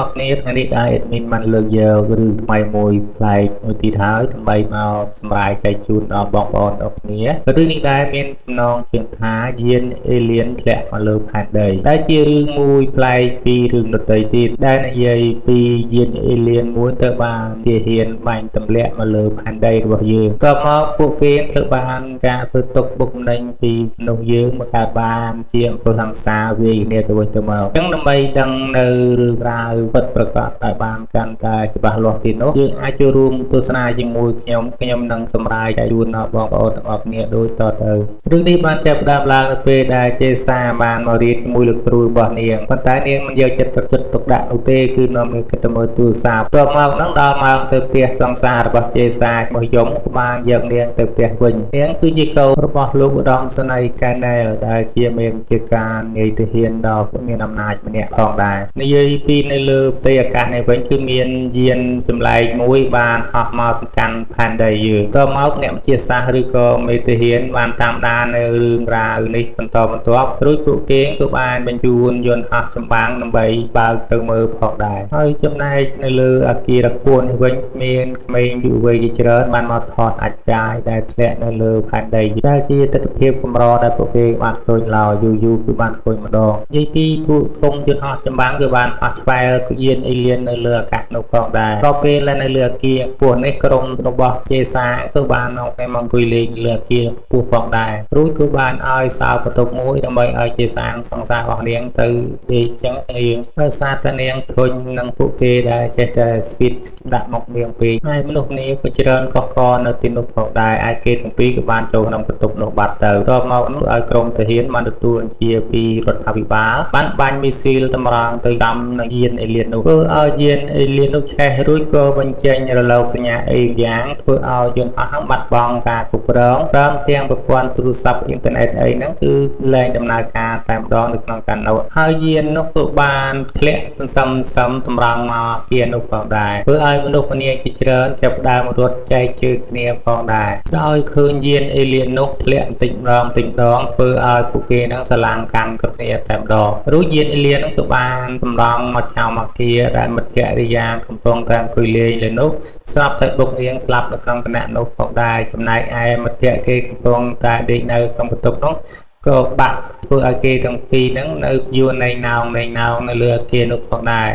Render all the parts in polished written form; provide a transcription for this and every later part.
ទាំងអស់គ្នាថ្ងៃនេះដែរ admin បានលើកយករឿងថ្មីមួយប្លែកមួយទៀតហើយដើម្បីមកសម្រាយចែកជូនដល់បងប្អូនទាំងអស់គ្នារឿងនេះដែរមានចំណងជើងថាយានអេលៀនធ្លាក់មកលើផែនដីដែលជារឿងមួយប្លែកពីរឿងដទៃទៀតដែលនិយាយពីយានអេលៀនមួយត្រូវបានទាហានបាញ់ទម្លាក់មកលើផែនដីរបស់យើងតមកពួកគេត្រូវបានការធ្វើទុកបុកម្នេញពីមនុស្សយើងមកកើតបានជាអំពើហិង្សាវាយគ្នាទៅវិញទៅមកអញ្ចឹងដើម្បីដឹងនៅរឿងរ៉ាវពិតប្រាកដឲ្យបានកាន់តែច្បាស់លាស់ទៀតនោះយើងអាចចូលរួមទស្សនាជាមួយខ្ញុំខ្ញុំនឹងសម្រាយជូនដល់បងប្អូនទាំងអស់គ្នាដូចតទៅរឿងនេះបានចាប់ផ្ដើមឡើងនៅពេលដែលជេសាបានមករៀនជាមួយលោកគ្រូរបស់នាងប៉ុន្តែនាងមិនយកចិត្តទុកដាក់នោះទេគឺនាំនាងគិតទៅមើលទូរស័ព្ទតមកនឹងដល់ម៉ោងទៅផ្ទះសង្សាររបស់ជេសាឈ្មោះយមក៏បានយកនាងទៅផ្ទះវិញនាងគឺជាកូនរបស់លោកឧត្តមសេនីយ៍កែណែលដែលជាមេបញ្ជាការនាយទាហានដ៏មានអំណាចម្នាក់ផងដែរនិយាយពីនៅលើផ្ទៃអាកាសនេះវិញគឺមានយានចម្លែកមួយបានហោះមកទៅកាន់ផែនដីយើងតមកអ្នកវិទ្យាសាស្ត្រឬក៏មេទាហានបានតាមដាននៅរឿងរ៉ាវនេះបន្តបន្ទាប់រួចពួកគេក៏បានបញ្ជូនយន្តហោះចម្បាំងដើម្បីបើកទៅមើលផងដែរហើយចំណែកនៅលើអគារខ្ពស់នេះវិញមានក្មេងយុវវ័យជាច្រើនបានមកថតអាចកាយដែលធ្លាក់នៅលើផែនដីដែលជាទស្សនវិជ្ជាកម្រដែលពួកគេបានឃើញឡើយយូរយូរគឺបានឃើញម្ដងនិយាយពីពួកក្រុមយន្តហោះចម្បាំងគឺបានហោះឆ្វែលយានអេលៀននៅលើអាកាសនោះផងដែរដល់ពេលនៅលើអគារខ្ពស់នេះក្រុមរបស់ជេសាគឺបាននាំគ្នាមកអង្គុយលេងលើអគារខ្ពស់ផងដែររួចគឺបានឲ្យសោបន្ទប់មួយដើម្បីឲ្យជេសាសង្សាររបស់នាងទៅដេកចឹងនាងដោយសារតែនាងធុញនឹងពួកគេដែលចេះតែស្វីតដាក់មកនាងពេកហើយមនុស្សនេះក៏ច្រើនកកនៅទីនោះផងដែរឯគេទាំងពីរក៏បានចូលក្នុងបន្ទប់នោះបាត់ទៅតមកនោះឲ្យក្រុមទាហានបានទទួលបញ្ជាពីរដ្ឋាភិបាលបានបាញ់មីស៊ីលតម្រង់ទៅដំនឹងយានអេលៀននោះធ្វើឲ្យយានអេលៀននោះឆេះរួចក៏បញ្ចេញរលកសញ្ញាអីយ៉ាងធ្វើឲ្យយន្តហោះបាត់បង់ការគ្រប់គ្រងព្រមទាំងប្រព័ន្ធទូរស័ព្ទអ៊ីនធឺណិតអីហ្នឹងគឺលែងដំណើរការតែម្ដងនៅក្នុងការនោះហើយយាននោះក៏បានធ្លាក់សន្សំសំតម្រង់មកយាននោះផងដែរធ្វើឲ្យមនុស្សម្នាជាច្រើនចាប់ផ្ដើមរត់ចែកជើងគ្នាផងដែរដោយឃើញយានអេលៀននោះធ្លាក់បន្តិចម្ដងបន្តិចម្ដងធ្វើឲ្យពួកគេនឹងស្រឡាំងកាន់គ្រប់គ្នាតែម្ដងរួចយានអេលៀននោះក៏បានតម្រង់មកចោលមកគាដែលមិត្តភរិយាកំពុងតែអង្គុយលេងលើនោះស្រាប់តែបុកនាងស្លាប់នៅក្នុងគណៈនោះផងដែរចំណែកឯមិត្តភក្តិគេកំពុងតែដេកនៅក្នុងបន្ទប់នោះក៏បាក់ធ្វើឲ្យគេទាំងពីរហ្នឹងនៅយួរណែងណោងណែងណោងនៅលើអគារនោះផងដែរ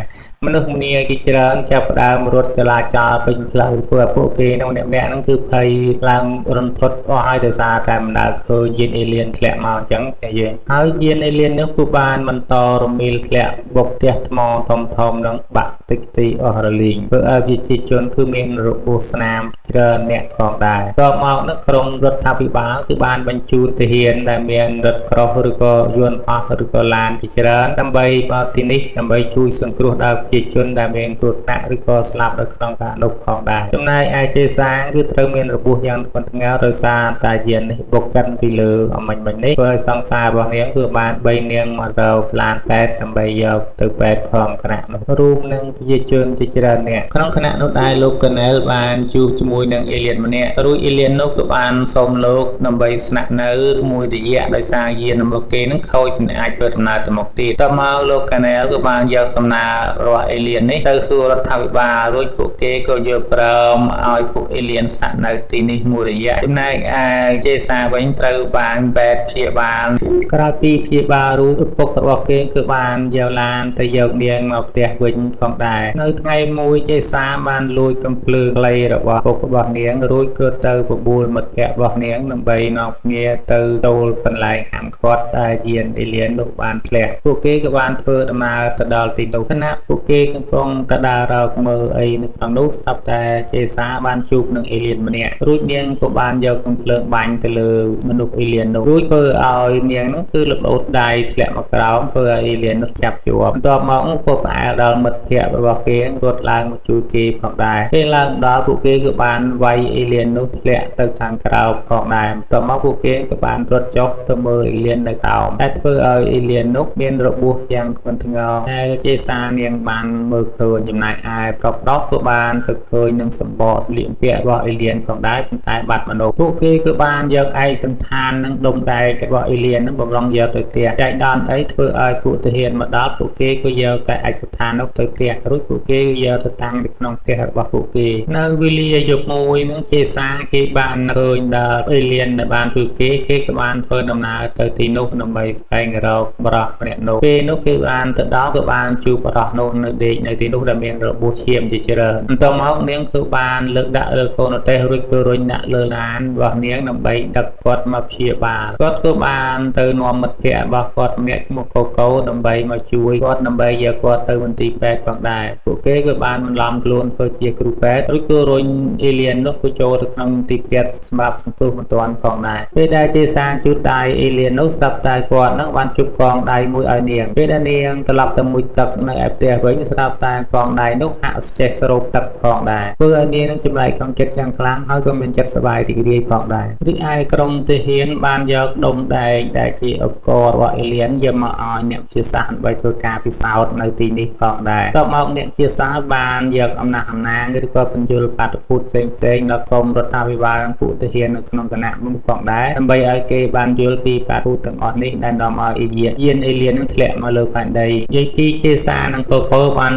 មនុស្សម្នាជាច្រើនចាប់ផ្ដើមរត់ចលាចលពេញផ្លូវធ្វើឲ្យពួកគេនោះអ្នកៗហ្នឹងគឺភ័យឡើងរន្ធត់អស់ហើយដោយសារតែមិនដែលឃើញយានអេលៀនធ្លាក់មកអញ្ចឹងតែយើងហើយយានអេលៀននោះគឺបានបន្តរមៀលធ្លាក់បុកផ្ទះថ្មធំធំនឹងបាក់តិចទីអស់រលីងធ្វើឲ្យប្រជាជនគឺមានរបួសស្នាមច្រើនអ្នកផងដែរតមកនោះក្រុមរដ្ឋាភិបាលគឺបានបញ្ជូនទាហានដែលមានរថក្រោះឬក៏យន្តហោះឬក៏ឡានជាច្រើនដើម្បីមកទីនេះដើម្បីជួយសង្គ្រោះដល់ប្រជាជនដែលមានគ្រោះថ្នាក់ឬក៏ស្លាប់នៅក្នុងការនោះផងដែរចំណែកឯជេសាងគឺត្រូវមានរបួសយ៉ាងធ្ងន់ធ្ងរដោយសារតែយាននេះបុកកិនពីលើអមិញមិញនេះធ្វើឲ្យសង្សាររបស់នាងគឺបាន3នាងមករកឡានពេទ្យដើម្បីយកទៅពេទ្យផងគណៈនោះរួមនឹងប្រជាជនជាច្រើនអ្នកក្នុងគណៈនោះដែរលោកកណែលបានជួបជាមួយនឹងអេលៀនម្នាក់រួចអេលៀននោះក៏បានសុំលោកដើម្បីស្នាក់នៅមួយរយៈដោយសារយានរបស់គេនឹងខូចមិនអាចធ្វើដំណើរទៅមុខទៀតតមកលោកកណែលក៏បានយកសំណើរបស់អេលៀននេះទៅសួររដ្ឋាភិបាលរួចពួកគេក៏យល់ព្រមឲ្យពួកអេលៀនស្នាក់នៅទីនេះមួយរយៈចំណែកឯជេសាវិញត្រូវបានពេទ្យព្យាបាលក្រោយពីព្យាបាលរួចឪពុករបស់គេគឺបានយកឡានទៅយកនាងមកផ្ទះវិញផងដែរនៅថ្ងៃមួយជេសាបានលួចកំភ្លើងខ្លីរបស់ឪពុករបស់នាងរួចក៏ទៅបបួលមិត្តភក្តិរបស់នាងដើម្បីនាំគ្នាទៅចូលកន្លែងហាមឃាត់ដែលយានអេលៀននោះបានធ្លាក់ពួកគេក៏បានធ្វើដំណើរទៅដល់ទីនោះខណៈពួកគេកំពុងទៅដើររកមើលអីនៅក្នុងនោះស្រាប់តែជេសាបានជួបនឹងអេលៀនម្នាក់រួចនាងក៏បានយកកំភ្លើងបាញ់ទៅលើមនុស្សអេលៀននោះរួចធ្វើឲ្យនាងនោះគឺលបូតដៃធ្លាក់មកក្រោមធ្វើឲ្យអេលៀននោះចាប់ជាប់បន្ទាប់មកក៏ផ្អែលដល់មិត្តភក្តិរបស់គេរត់ឡើងមកជួយគេផងដែរពេលឡើងដល់ពួកគេក៏បានវាយអេលៀននោះធ្លាក់ទៅខាងក្រៅផងដែរបន្ទាប់មកពួកគេក៏បានរត់ចុះទៅមើលអេលៀននៅក្រោមតែធ្វើឲ្យអេលៀននោះមានរបួសយ៉ាងធ្ងន់ធ្ងរដែលជេសានាងបាន បានមើលឃើញចំណែកឯប្រុសៗក៏បានទៅឃើញនឹងសម្បកសម្លៀកបំពាក់របស់អេលៀនផងដែរប៉ុន្តែបាត់មនុស្សពួកគេគឺបានយកឯកសណ្ឋាននិងដុំដែករបស់អេលៀននឹងបំរុងយកទៅផ្ទះចៃដន្យអីធ្វើឲ្យពួកទាហានមកដល់ពួកគេក៏យកតែឯកសណ្ឋាននោះទៅផ្ទះរួចពួកគេយកទៅតាំងនៅក្នុងផ្ទះរបស់ពួកគេនៅវេលាយប់មួយនឹងជាសាគេបានឃើញដល់អេលៀនដែលបានជួយគេគេក៏បានធ្វើដំណើរទៅទីនោះដើម្បីស្វែងរកបរិះម្នាក់នោះពេលនោះគេបានទៅដល់ក៏បានជួបបរិះនោះនៅដេកនៅទីនោះដែលមានរបួសឈាមជាច្រើនបន្ទាប់មកនាងគឺបានលើកដាក់លើកូនរទេះរួចគឺរុញដាក់លើឡានរបស់នាងដើម្បីដឹកគាត់មកព្យាបាលគាត់ក៏បានទៅនាំមិត្តភ័ក្តិរបស់គាត់ម្នាក់ឈ្មោះកូកូដើម្បីមកជួយគាត់ដើម្បីយកគាត់ទៅមន្ទីរពេទ្យផងដែរពួកគេក៏បានបន្លំខ្លួនធ្វើជាគ្រូពេទ្យរួចក៏រុញអេលៀននោះក៏ចូលទៅក្នុងមន្ទីរពេទ្យសម្រាប់សង្គ្រោះបន្ទាន់ផងដែរពេលដែលជាសាជូតដៃអេលៀននោះស្រាប់តែគាត់នឹងបានជប់កងដៃមួយឲ្យនាងពេលដែលនាងត្រឡប់ទៅមួយទឹកនៅឯផ្ទះវិញស្រាប់តែកងដៃនោះហាក់ចេះស្រូបទឹកផងដែរធ្វើឲ្យនាងនឹងចម្លែកក្នុងចិត្តយ៉ាងខ្លាំងហើយក៏មានចិត្តសប្បាយរីករាយផងដែររីឯក្រុមទាហានបានយកដុំដែកដែលជាឧបករណ៍របស់អេលៀនយកមកឲ្យអ្នកវិទ្យាសាស្ត្រដើម្បីធ្វើការពិសោធន៍នៅទីនេះផងដែរតមកអ្នកវិទ្យាសាស្ត្របានយកអំណះអំណាងឬក៏បញ្យលបាតុភូតផ្សេងៗដល់ក្រុមរដ្ឋាភិបាលនិងពួកទាហាននៅក្នុងគណៈនោះផងដែរដើម្បីឲ្យគេបានយល់ពីបាតុភូតទាំងអស់នេះដែលនាំឲ្យយានអេលៀននឹងធ្លាក់មកលើផែនដីយាយពីជាសានិងកូកូបាន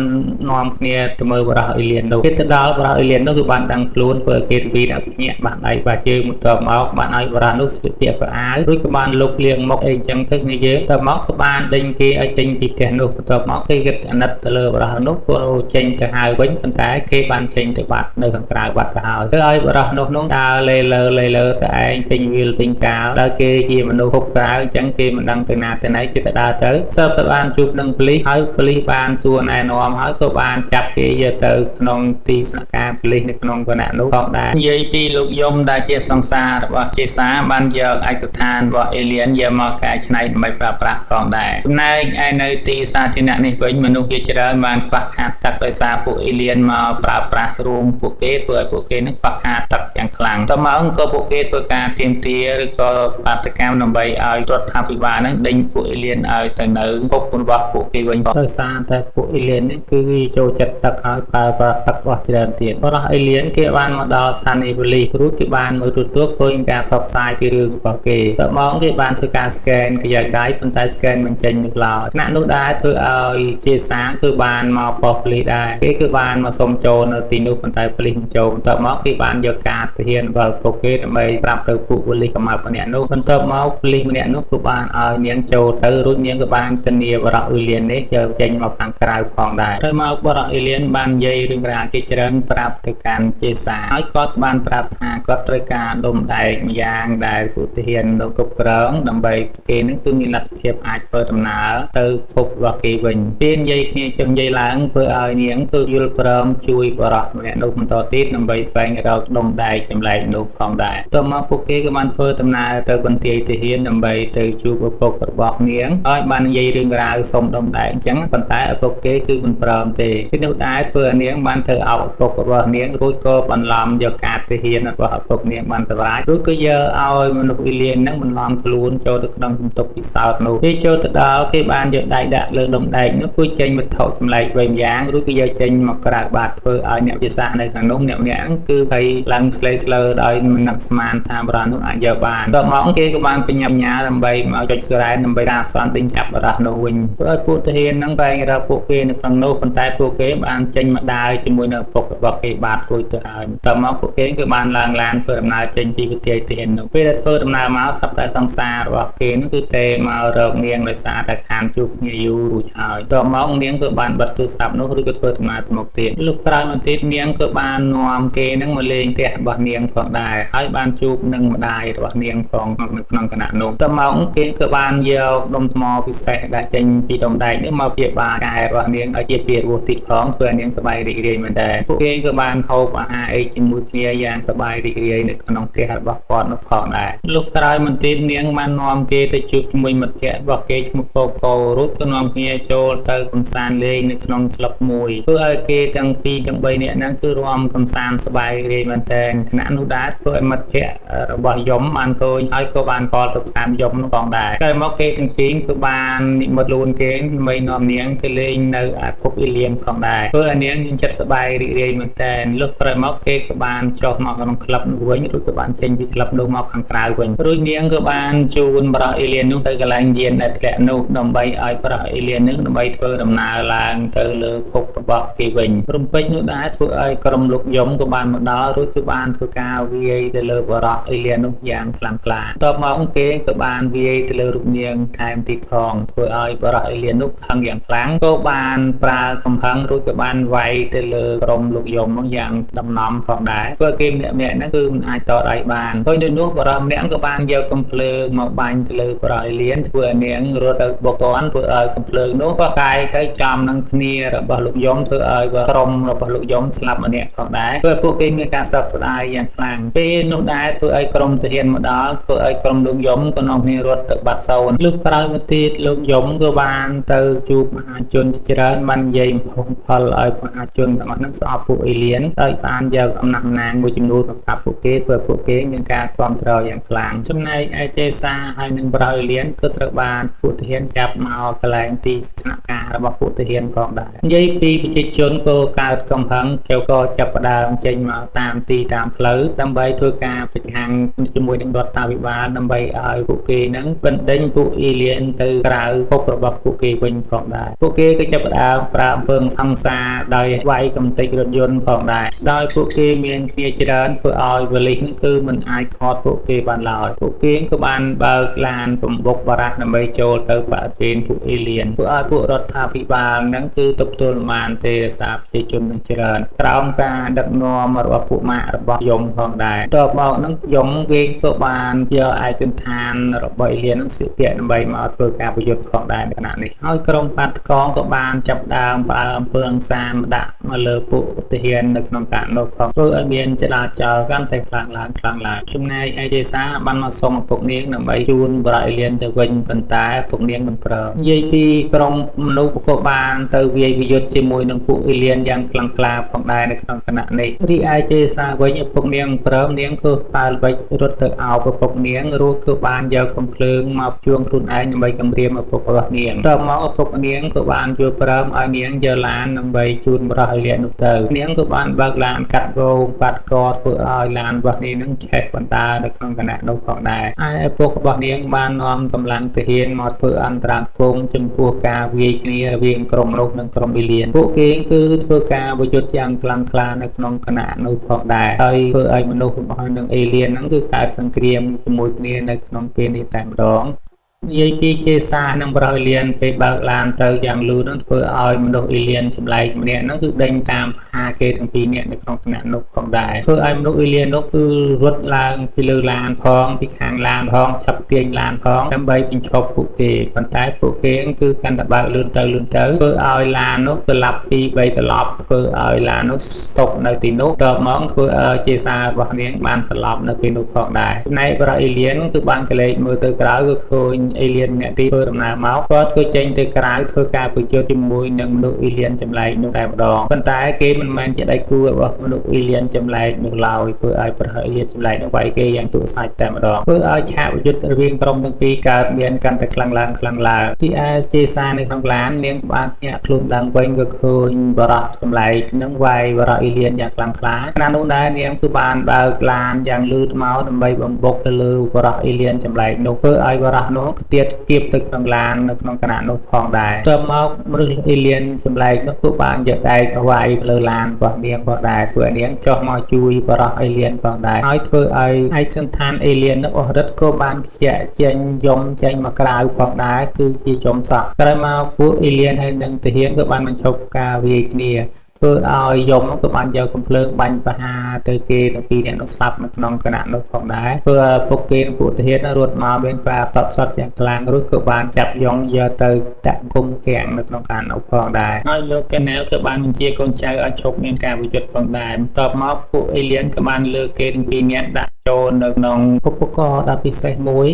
នាំគ្នាទៅមើលបរិះអេលៀននោះគេទៅដល់បរិះអេលៀននោះគឺបានដឹងខ្លួនធ្វើឲ្យគេទ្វីដាក់ភ្ញាក់បាក់ដៃបាក់ជើងបន្ទាប់មកបានឲ្យបរិះនោះស្លៀកពាក់កៅអៅរួចក៏បានលុបលាងមុខអីចឹងទៅគ្នាយើងតមកក៏បានដេញគេឲ្យចេញពីផ្ទះនោះបន្ទាប់មកគេគិតអាណិតទៅលើបរិះនោះក៏ចេញទៅហៅវិញប៉ុន្តែគេបានចេញទៅបាត់នៅខាងក្រៅបាត់ទៅហើយធ្វើឲ្យបរិះនោះនោះដើរលេលើលេលើទៅឯងពេញវាលពេញកាលដល់គេជាមនុស្សហុកក្រៅអញ្ចឹងគេមិនដឹងទៅណាទៅណីគេទៅដើរទៅសើទៅបានជួបនឹងប៉ូលីសហើយប៉ូលីសបានសួរណែនាំហើយក៏បានចាប់គេយកទៅក្នុងទីស្នាក់ការប៉ូលីសនៅក្នុងគណៈនោះផងដែរនិយាយពីលោកយមដែលជាសង្សាររបស់ជាសាបានយកឯកស្ថានរបស់អេលៀនយកមកកែច្នៃដើម្បីប្រើប្រាស់ផងដែរចំណែកឯនៅទីសាធារណៈនេះវិញមនុស្សជាច្រើនបានខ្វះខាតទឹកដោយសារពួកអេលៀនមកប្រើប្រាស់រួមពួកគេធ្វើឲ្យពួកគេនឹងខ្វះខាតទឹកយ៉ាងខ្លាំងតមកក៏ពួកគេធ្វើការទាមទារឬក៏បាតុកម្មដើម្បីឲ្យរដ្ឋាភិបាលនឹងដេញពួកអេលៀនឲ្យទៅនៅភពរបស់ពួកគេវិញដោយសារតែពួកអេលៀននេះគឺចូលចិត្តទឹកហើយប្រើប្រាស់ទឹកអស់ច្រើនទៀតបរិះអេលៀនគេបានមកដល់ស្ថានីយ៍ប៉ូលីសរួចគេបានមើលទូរទស្សន៍ឃើញការផ្សព្វផ្សាយពីរឿងរបស់គេតមកគេបានធ្វើការ scan ក្រយ៉ាដៃប៉ុន្តែ scan មិនចេញនោះឡើយថ្នាក់នោះដែរធ្វើឲ្យជាសាគឺបានមកប៉ុស្តិ៍ប៉ូលីសដែរគេគឺបានមកសុំចូលនៅទីនោះប៉ុន្តែប៉ូលីសមិនចូលបន្ទាប់មកគេបានយកការទាហានរបស់ពួកគេដើម្បីប្រាប់ទៅពួកប៉ូលីសកម្លាំងម្នាក់នោះបន្ទាប់មកប៉ូលីសម្នាក់នោះគឺបានឲ្យនាងចូលទៅរួចនាងក៏បានធានាបរិះអ៊ីលៀននេះយកចេញមកខាងក្រៅផងដែរទៅមកបរិះអ៊ីលៀនបាននិយាយរឿងរ៉ាវជាច្រើនប្រាប់ទៅកាន់ជាសាហើយគាត់បានប្រាប់ថាគាត់ត្រូវការដុំដែកម្យ៉ាងដែលពួកទាហាននៅគ្រប់គ្រងដើម្បីគេនឹងគឺមានលទ្ធភាពអាចធ្វើដំណើរទៅភពរបស់គេវិញពេលនិយាយគ្នាចុះនិយាយឡើងធ្វើឲ្យនាងគឺយល់ព្រមជួយបរិះម្នាក់នោះបន្តទៀតដើម្បីស្វែងរកដុំដែកចម្លែកនោះផងដែរតមកពួកគេក៏បានធ្វើដំណើរទៅបន្ទាយទាហានដើម្បីទៅជួបឪពុករបស់នាងហើយបាននិយាយរឿងរ៉ាវសុំដុំដែកអញ្ចឹងប៉ុន្តែឪពុកគេគឺមិនព្រមទេពេលនោះដែរធ្វើឲ្យនាងបានទៅអោបឪពុករបស់នាងរួចក៏បន្លំយកការទាហានរបស់ឪពុកនាងបានសម្រេចរួចក៏យកឲ្យមនុស្សអ៊ីលៀននឹងបន្លំខ្លួនចូលទៅក្នុងបន្ទប់ពិសោធន៍នោះពេលចូលទៅដល់គេបានយកដៃដាក់លើដុំដែកនោះគឺចេញវត្ថុចម្លែកវិញយ៉ាងរួចក៏យកចេញមកក្រៅបាតធ្វើឲ្យអ្នកវិទ្យាសាស្ត្រនៅខាងនោះអ្នកម្នាក់គឺភ័យឡើងស្លេស្លើដោយមិននឹកស្មានថាបរិះនោះអាចយកបានតមកគេក៏បានបញ្ញាបញ្ញាដើម្បីមកចុចស្រែដើម្បីអាសន្នដេញចាប់បរិះនោះវិញធ្វើឲ្យពួកទាហាននឹងបែងរកពួកគេនៅក្នុងនោះប៉ុន្តែពួកគេបានចេញមកដើរជាមួយនៅឪពុករបស់គេបាទរួចទៅហើយតមកពួកគេគឺបានឡើងឡានធ្វើដំណើរចេញពីវិទ្យាទាហាននោះពេលដែលធ្វើដំណើរមកសប្តាហ៍សង្សាររបស់គេនោះគឺទេមករកនាងដោយសារតែខានជួបគ្នាយូររួចហើយតមកនាងក៏បានបិទទូរស័ព្ទនោះឬក៏ធ្វើដំណើរទៅមុខទៀតលុះក្រោយមកទៀតនាងក៏បាននាំគេនឹងមកលេងផ្ទះរបស់នាងផងដែរហើយបានជួបនឹងម្ដាយរបស់នាងផងនៅក្នុងគណៈនោះតមកគេក៏បានយកដុំថ្មពិសេសដែលចេញពីដុំដែកនេះមកព្យាបាលកែរបស់នាងឲ្យជាពីរស់ទៀតផងធ្វើឲ្យនាងសប្បាយរីករាយមែនតើពួកគេក៏បានហូបអាហារអីជាមួយគ្នាយ៉ាងសប្បាយរីករាយនៅក្នុងផ្ទះរបស់គាត់នោះផងដែរលុះក្រោយមកទៀតនាងបាននាំគេទៅជួបជាមួយមិត្តភ័ក្តិរបស់គេឈ្មោះកូកូរួចក៏នាំគ្នាចូលទៅកម្សាន្តលេងនៅក្នុងក្លឹបមួយធ្វើឲ្យគេទាំងពីរទាំងបីនាក់ហ្នឹងគឺរួមកម្សាន្តសប្បាយរីករាយមែនទែនខណៈនោះដែរធ្វើឲ្យមិត្តភ័ក្តិរបស់យមបានឃើញហើយក៏បានកលទៅតាមយមនោះផងដែរក្រោយមកគេទាំងពីរគឺបាននិមត់លូនគេដើម្បីនាំនាងទៅលេងនៅ ឯភពអេលៀនផងដែរធ្វើឲ្យនាងមានចិត្តសប្បាយរីករាយមែនទែនលុះក្រោយមកគេក៏បានចុះមកក្នុងក្លឹបនោះវិញរួចក៏បានចេញពីក្លឹបនោះមកខាងក្រៅវិញរួចនាងក៏បានជូនប្រុសអេលៀននោះទៅកន្លែងយានដែលធ្លាក់នោះដើម្បីឲ្យប្រុសអេលៀននោះដើម្បីធ្វើដំណើរឡើងទៅលើភពរបស់គេវិញរំពេចនោះដែរធ្វើឲ្យក្រុមលោកយមក៏បានមកដល់រួចគឺបានធ្វើការវាយទៅលើបរិះអេលៀននោះយ៉ាងខ្លាំងក្លាតបមកគេក៏បានវាយទៅលើរូបនាងថែមទៀតផងធ្វើឲ្យបរិះអេលៀននោះខឹងយ៉ាងខ្លាំងក៏បានប្រើកំហឹងរួចក៏បានវាយទៅលើក្រុមលោកយមនោះយ៉ាងដំណំផងដែរធ្វើគេម្នាក់ៗហ្នឹងគឺមិនអាចតដៃបានហើយនៅនោះបរិះម្នាក់ក៏បានយកកំភ្លើងមកបាញ់ទៅលើបរិះអេលៀនធ្វើឲ្យនាងរត់ទៅបុកតន់ធ្វើឲ្យកំភ្លើងនោះក៏កាយទៅចំនឹងគ្នារបស់លោកយមធ្វើឲ្យក្រុមរបស់លោកយមស្លាប់ម្នាក់ផងដែរធ្វើឲ្យពួកគេមានការសោកស្ដាយយ៉ាងខ្លាំងពេលនោះដែរធ្វើឲ្យក្រុមទាហានមកដល់ធ្វើឲ្យក្រុមលោកយមក៏នាំគ្នារត់ទៅបាត់សូន្យលុះក្រោយមកទៀតលោកយមក៏បានទៅជួបមហាជនជាច្រើនបាននិយាយផងផលឲ្យមហាជនទាំងអស់ហ្នឹងស្អប់ពួកអេលៀនដោយបានយកអំណះអំណាងមួយចំនួនមកប្រាប់ពួកគេធ្វើឲ្យពួកគេមានការគាំទ្រយ៉ាងខ្លាំងចំណែកឯជេសាហើយនិងប្រៅអេលៀនក៏ត្រូវបានពួកទាហានចាប់មកកន្លែងទីស្នាក់ការរបស់ពួកទាហានផងដែរនិយាយពីប្រជាជនក៏កើតកំហឹងគេក៏ចាប់ផ្ដើមចេញមកតាមទីតាមផ្លូវដើម្បីធ្វើការប្រឆាំងជាមួយនឹងរដ្ឋាភិបាលដើម្បីឲ្យពួកគេនឹងបណ្ដេញពួកអេលៀនទៅក្រៅភពរបស់ពួកគេវិញផងដែរពួកគេក៏ចាប់ផ្ដើមប្រើអំពើហិង្សាដោយវាយកំទេចរថយន្តផងដែរដោយពួកគេមានគ្នាច្រើនធ្វើឲ្យវលិសនេះគឺមិនអាចឃាត់ពួកគេបានឡើយពួកគេក៏បានបើកឡានបំបុកបារះដើម្បីចូលទៅបរិវេណពួកអេលៀនធ្វើឲ្យពួករដ្ឋាភិបាលហ្នឹងគឺទប់ទល់មិនបានទេដោយសារប្រជាជននឹងច្រើនក្រោមការដឹកនាំរបស់ពួកម៉ាករបស់យមផងដែរតបមកហ្នឹងយមគេក៏បានយកឯកសណ្ឋានរបស់អេលៀនហ្នឹងស្លៀកពាក់ដើម្បីមកធ្វើការប្រយុទ្ធផងដែរនៅខណៈនេះហើយក្រុមបាតកងក៏បានចាប់ដើមប្រើអំពើហិង្សាមកដាក់មកលើពួកទាហាននៅក្នុងការនោះផងធ្វើឲ្យមានចលាចលកាន់តែខ្លាំងឡើងខ្លាំងឡើងចំណែកឯជេសាបានមកសុំឪពុកនាងដើម្បីជូនបរិយលៀនទៅវិញប៉ុន្តែពុកនាងមិនព្រមនិយាយពីក្រុមមនុស្សក៏បានទៅវាយប្រយុទ្ធជាមួយនឹងពួកអេលៀនយ៉ាងខ្លាំងក្លាផងដែរនៅក្នុងគណៈនេះរីឯជេសាវិញឪពុកនាងព្រមនាងគឺប៉ាល្បិចរត់ទៅអោបឪពុកនាងរួចគឺបានយកកំភ្លើងមកជួងខ្លួនឯងដើម្បីគំរាមឪពុករបស់នាងតមកឪពុកនាងក៏បានយល់ព្រមឲ្យនាងយកឡានដើម្បីជូនបរិយលៀននោះទៅនាងក៏បានបើកឡានកាត់វងបាត់កធ្វើឲ្យឡានរបស់នាងនឹងឆេះបណ្ដានៅក្នុងគណៈនោះផងដែរហើយឪពុករបស់នាងបាននាំកម្លាំងទាហានមកធ្វើអន្តរាគមន៍ចំពោះការវាយគ្នារវាងក្រុមនោះនិងក្រុមអេលៀនពួកគេគឺធ្វើការប្រយុទ្ធយ៉ាងខ្លាំងក្លានៅក្នុងគណៈនោះផងដែរហើយធ្វើឲ្យមនុស្សរបស់នឹងអេលៀនហ្នឹងគឺកើតសង្គ្រាមជាមួយគ្នានៅក្នុងពេលនេះតែម្ដងនិយាយពីជេសានិងប្រុសអេលៀនពេលបើកឡានទៅយ៉ាងលឿននឹងធ្វើឲ្យមនុស្សអេលៀនចម្លែកម្នាក់ហ្នឹងគឺដេញតាមហាគេទាំងពីរនាក់នៅក្នុងគណៈនោះផងដែរធ្វើឲ្យមនុស្សអេលៀននោះគឺរត់ឡើងពីលើឡានផងពីខាងឡានផងចាប់ទាញឡានផងដើម្បីបញ្ឈប់ពួកគេប៉ុន្តែពួកគេគឺកាន់តែបើកលឿនទៅលឿនទៅធ្វើឲ្យឡាននោះត្រឡប់ពី3ត្រឡប់ធ្វើឲ្យឡាននោះស្តុកនៅទីនោះតបមកធ្វើឲ្យជេសារបស់នាងបានស្លាប់នៅពេលនោះផងដែរចំណែកប្រុសអេលៀនគឺបានកលេចមើលទៅក្រៅគឺឃើញអេលៀនអ្នកទីធ្វើដំណើរមកគាត់ក៏ចេញទៅក្រៅធ្វើការប្រយុទ្ធជាមួយនឹងមនុស្សអេលៀនចម្លែកនោះតែម្ដងប៉ុន្តែគេមិនមែនជាដៃគូរបស់មនុស្សអេលៀនចម្លែកនោះឡើយធ្វើឲ្យប្រហែលអេលៀនចម្លែកនោះវាយគេយ៉ាងទក់សាច់តែម្ដងធ្វើឲ្យឆាកប្រយុទ្ធរវាងក្រុមទាំងពីរកើតមានកាន់តែខ្លាំងឡើងខ្លាំងឡើងទីឯជេសានៅក្នុងឡាននាងបានញាក់ខ្លួនឡើងវិញក៏ឃើញបរោះចម្លែកនឹងវាយបរោះអេលៀនយ៉ាងខ្លាំងក្លាខណៈនោះដែរនាងគឺបានបើកឡានយ៉ាងលឿនមកដើម្បីបំបុកទៅលើបរោះអេលៀនចម្លែកនោះធ្វើឲ្យបរោះនោះទៀតគៀបទៅក្នុងឡាននៅក្នុងគណៈនោះផងដែរតមកមនុស្សអេលៀនចម្លែកនោះគឺបានយកដែកវាយលើឡានរបស់នាងផងដែរធ្វើឲ្យនាងចុះមកជួយបរោះអេលៀនផងដែរហើយធ្វើឲ្យឯកសណ្ឋានអេលៀននោះអស់រិទ្ធក៏បានខ្ជាក់ចេញយំចេញមកក្រៅផងដែរគឺជាយំសក់ក្រោយមកពួកអេលៀនហើយនិងទាហានក៏បានបញ្ឈប់ការវាយគ្នាធ្វើឲ្យយមក៏បានយកកំភ្លើងបាញ់ប្រហារទៅគេទាំងពីរនាក់នោះស្លាប់នៅក្នុងគណៈនោះផងដែរធ្វើឲ្យពួកគេនិងពួកទាហានរត់មកមានការតក់ស្លុតយ៉ាងខ្លាំងរួចក៏បានចាប់យងយកទៅដាក់គុំគាំងនៅក្នុងការនោះផងដែរហើយលោកកេណែលក៏បានបញ្ជាកូនចៅឲ្យឈប់មានការប្រយុទ្ធផងដែរបន្ទាប់មកពួកអេលៀនក៏បានលើកគេទាំងពីរនាក់ដាក់ចូលនៅក្នុងឧបករណ៍ដ៏ពិសេសមួយ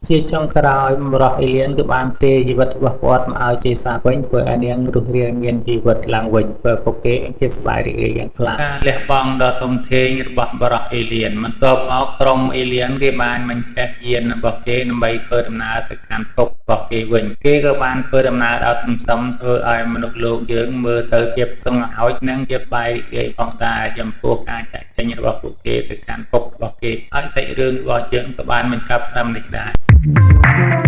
ជាចុងក្រោយបុរសអេលៀនគឺបានទេជីវិតរបស់គាត់មកឲ្យជេសាវិញធ្វើឲ្យនាងរស់រានមានជីវិតឡើងវិញធ្វើពួកគេភាពសប្បាយរីករាយយ៉ាងខ្លាំងការលះបង់ដ៏ធំធេងរបស់បុរសអេលៀនបន្ទាប់មកក្រុមអេលៀនគេបានបញ្ឆេះយានរបស់គេដើម្បីធ្វើដំណើរទៅកាន់ភពរបស់គេវិញគេក៏បានធ្វើដំណើរដល់ទន្ទឹមធ្វើឲ្យមនុស្សលោកយើងមើលទៅភាពសង្ហោចនិងជាបាយរីករាយផងដែរចំពោះការចាក់ចេញរបស់ពួកគេទៅកាន់ភពរបស់គេហើយសាច់រឿងរបស់យើងក៏បានបញ្ចប់ត្រឹមនេះដែរ។